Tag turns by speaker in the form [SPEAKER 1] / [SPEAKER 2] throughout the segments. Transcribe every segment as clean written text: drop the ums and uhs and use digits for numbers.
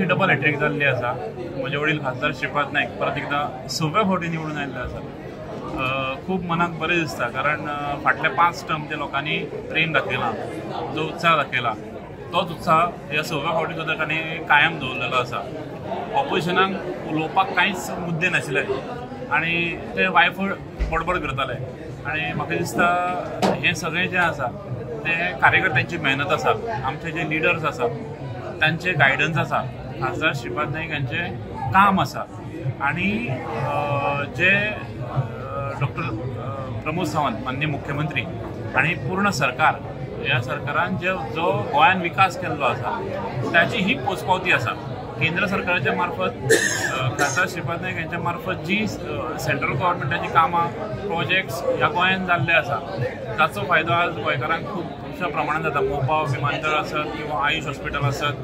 [SPEAKER 1] ही double hat-trick जाल्ली आसा. म्हजे वडील खासदार श्रीपाद नायक परत एकदां सव्या फावटी निवडून आयिल्ले आसा. खूब मनाक बरें दिसता, कारण फाटल्या 5 टर्म जे लोकांनी प्रेम दाखयला, जो उत्साह दाखयला, तोच उत्साह ह्या सव्या फावटी सुद्दां तांणी कायम दवरलेलो आसा. ऑपोजिशनाक उलोवपाक कांयच मुद्दे नाशिल्ले आनी ते वायफळ बडबड करताले आनी म्हाका दिसता हें सगळें जें आसा तें कार्यकर्त्यांची मेहनत आसा, आमचे जे लिडर्स आसा तांचे गायडन्स आसा, खासदार श्रीपाद नायक हांचें काम आसा आनी जे डॉक्टर प्रमोद सावंत माननीय मुख्यमंत्री आनी पूर्ण सरकार, ह्या सरकारान जो गोंयान विकास केल्लो आसा ताची ही पोचपावती आसा. केंद्र सरकाराच्या मार्फत खासदार श्रीपाद नायक हांच्या मार्फत जी सेंट्रल गव्हर्मेंटाची कामां, प्रोजेक्ट्स ह्या गोंयान जाल्ले आसा ताचो फायदो आज गोंयकारांक खुबश्या प्रमाणान जाता. मोपा विमानतळ आसत किंवा आयुष हॉस्पिटल आसत,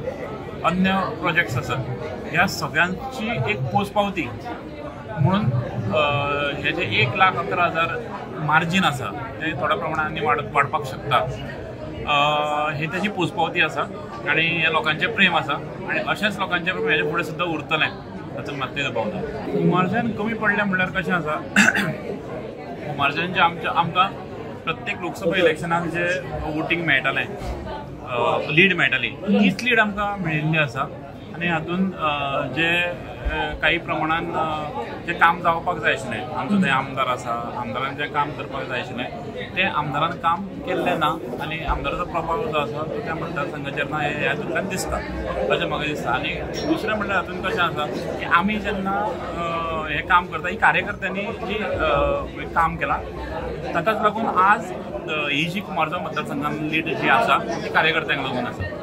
[SPEAKER 1] अन्य प्रोजेक्ट्स आसत, ह्या सगळ्यांची एक पोचपावती म्हणून हे जे 1,11,000 मार्जीन आसा ते थोड्या प्रमाणान वाडपाक शकता. हे ताची पोचपावती आसा आनी ह्या लोकांचें प्रेम आसा आनी अशेंच लोकांचें प्रेम हेजे फुडें सुद्दां उरतलें, तातूंत मात्तूय दुबाव ना. कुमारजान कमी पडलें म्हणल्यार कशें आसा, कुमारजान जे आमकां प्रत्येक लोकसभा इलेक्शनाक जे वोटींग मेळटालें, लीड मेळटाली, तीच लीड आमकां मेळिल्ली आसा आनी हातूंत जे काही प्रमाणान जें काम जावपाक जाय आशिल्लें, आमचो थंय आमदार आसा, आमदारान जें काम करपाक जाय आशिल्लें तें आमदारान काम केल्लें ना आनी आमदाराचो प्रभाव जो आसा तो त्या मतदारसंघाचेर ना हें ह्या हातूंतल्यान दिसता अशें म्हाका दिसता. आनी दुसरें म्हणल्यार हातूंत कशें आसा की आमी जेन्ना हें काम करता, ही कार्यकर्त्यांनी जी काम केलां ताकाच लागून आज ही जी कुमारजुंव मतदारसंघान लीड जी आसा ती कार्यकर्त्यांक लागून आसा.